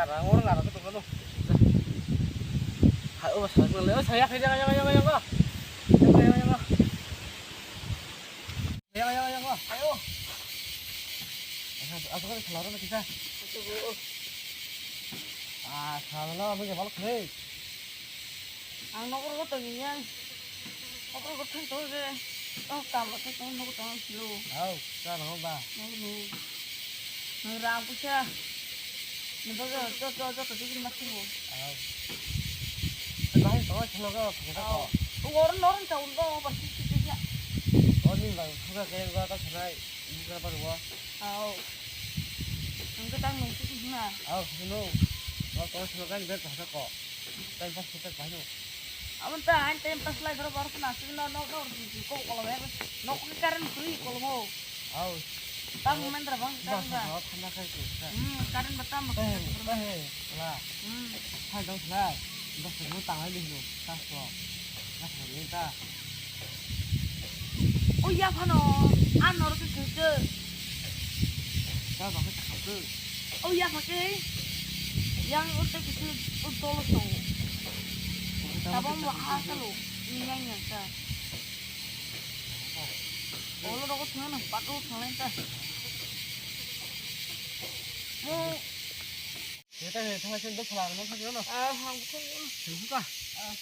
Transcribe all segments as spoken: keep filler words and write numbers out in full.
Rang orang ngarang tu kan. Hai, oh, saya boleh. Oh, saya kerja, kerja, kerja, kerja. Kerja, kerja, kerja. Kerja, kerja, kerja. Ayo. Asa, asa kan keluar lagi kita. Ah, salah lah, apa ya, balok nih. Ang nokro ko tongwi yang. Nokro ko thang to je. Oh, kam ko thang nokro tong silo. Au, ka no ba. Nokro. Nang rang pusa. Nang to jo jo jo to digi ma thingo. Au. Bahai to silo ko ko. Au. Nor nor ta un ko ba si si ya. Oh, ni bang suka ke ba ta sanai. Ni ka ba wa. Au. Ang ka tang nung si na. Au, sino. Wa to silo ka ni ber ta ko. Time pass kita bahai no. Abang ta, ang time pass lai, boro, boro, na, sini, no, no, no, di, di, ko, kolom, ya, no, ko, current free, kolom, oh. Au. Tam, main, bang, current, ba. Thanda kai ko. Hmm, current, ba, tam, ba. Ba, la. Hmm. Hai, dong, la. Bas, mo, tang, lai, di, no. Tas, ko. Bas, mo, ta. Oh, ya, phano. An, nor, ke, ke, ke. Ka, ba, ka, ka, ka. Oh, ya, phake. Yang, ur, te, ke, ke, ur, dolo, so. Tabang mo ha salo, ni yang yang sa. Olo rok thang na pat o thang ta. Mo. Kita ni thang sin do phala no thang no. Ah, hang thang no. Thang ka. Ah.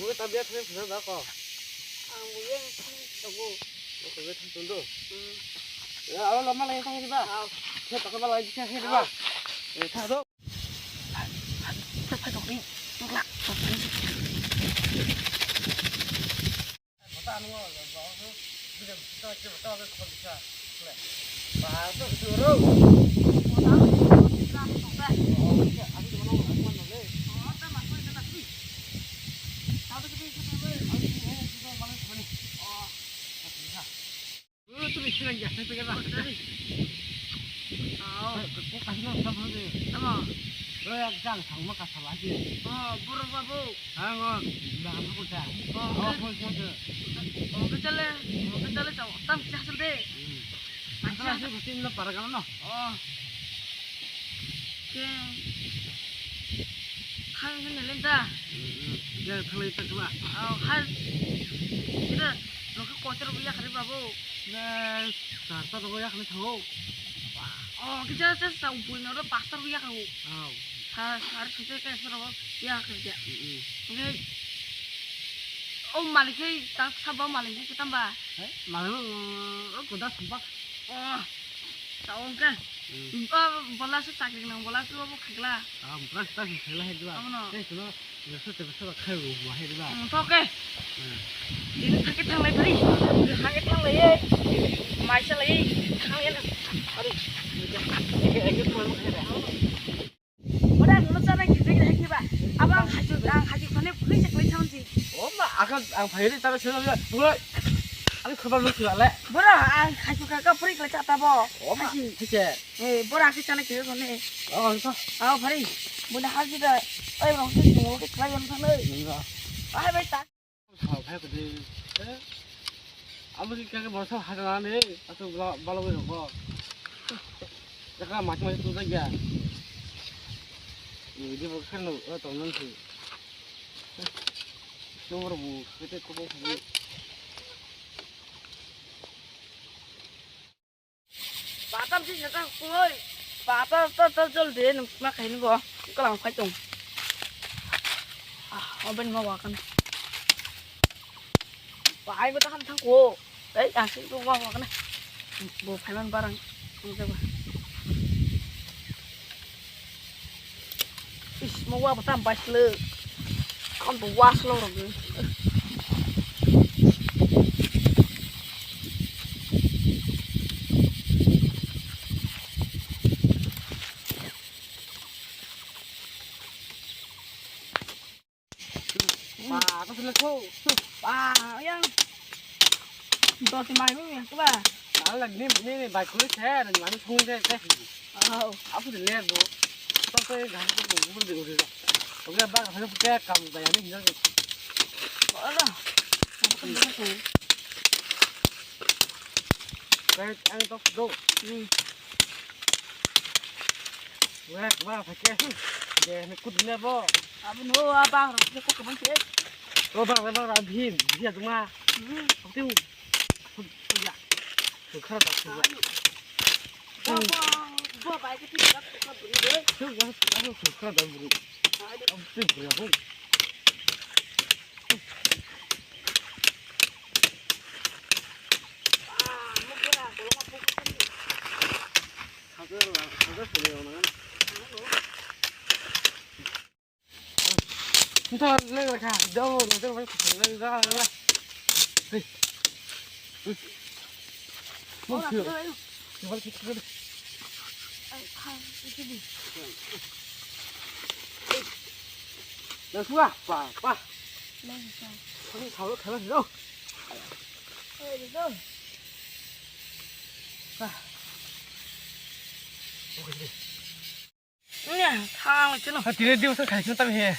Mo ta bia thang thang da ko. Ang mo yang thang to go. Mo ta bia thang thang do. Hmm. Ya, alo lama lai thang ni ba. Ah. Kita ka ba lai thang ni ba. Eh, thang do. Tamo? Boro babu. Ang o, dam ko ta. O, o, ke chale, o, ke chale, chao. Tam kisa chal de. Ang kisa chal de, tin lo para gana no. O. Ke. Khang hene lenta. Ya, thalai ta kala. O, hai. Kira, lo ke kotor bu ya khare babu. Na, sar ta rogo ya khani thango. O, kisa sa sa upui no ro pastor ya khago. Au. Sa, sar sa sa ka sa rogo ya khago. Mm, mm. Oke. O malik hai ta sa ba malik hai kitam ba. He? Malik, o, o kuda sumpak. O, ta oke. Mm. Ba, bola sa chakri nang, bola sa bo khagla. Ah, bola sa khagla hai dua. Amo no. Tei suno. Nasa tebesa ba khai bo hai ba. Hmm, thok ke. Hmm. Ini thake thanglai phari. Thake thanglai ye. Maisa lai thanglai na. Ari. Eke eke tuan khai ba. Ora nuno chana ki jegi hai ba. Abang haju ang haju khone phri se klai thanti. O ma, aka ang phai ri ta se lo. Bro. Ani khobar lo sila le. Bro, ang haju ka ka phri klai cha ta bo. O ma. Haju. Thike. Eh, bora khe chana khe kone. Oh, to. Aw, phari. Bunda haji da. Oi, rong se tungo khe khlai yon thang nei. Ai, bai ta. Sao khai ko de. Eh. Amo ki kake borsa hada na ne. Ato bala bala bai ko. Jaka mati mati tu da ya. Ni di bo khan no, to non si. Nomor bu kete ko ko. Patam si sata koi. Patam to to jol de nung ma khai ni bo. Kalang phai tong. Ah, oben ma wa kan. Pai bo ta kan thang ko. Ei, ang si ko wa wa kan. Bo phai man barang. Ang ke ba. Is, mo wa bata bai sle. Kon bo wa slo ro ge. Ba, ko sele ko. Ba, yang. Doti mai mi yang tu ba. Ala ni ni ni bai kuri se, ni mami phung de se. Oh. Aku de le bo. To se ga ko bo bo de uri. Oke ba, ka ke kam ba ya ni ni. Ala. Aku de ko. Kai ang to do. Hmm. Wah, wah, pakai. Deh, nak kut ni bo. Abo no, abang, rok ko ko bang ke. Oh, bang, bang, bang, bhi, bhi aduma. Hmm. Apa tu? Ya. Sukha da, sukha. Bo, bo, bo, bai ke tu ka ka buru de. Tu ya, tu ka da buru. Apa tu buru? Langsung ah, pa, pa. Langsung. Kami khawa khawa lo. Eh, itu. Ah. Ini, thang itu no. Ha, tini dia usah khai sini tapi he.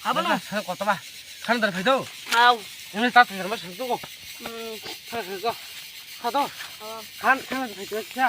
Apa no? Sana kota bah. Kan dari itu. Au. Ini tak terima satu kok. Hmm. Sana sana. Satu. Oh. Kan kan dari itu ya.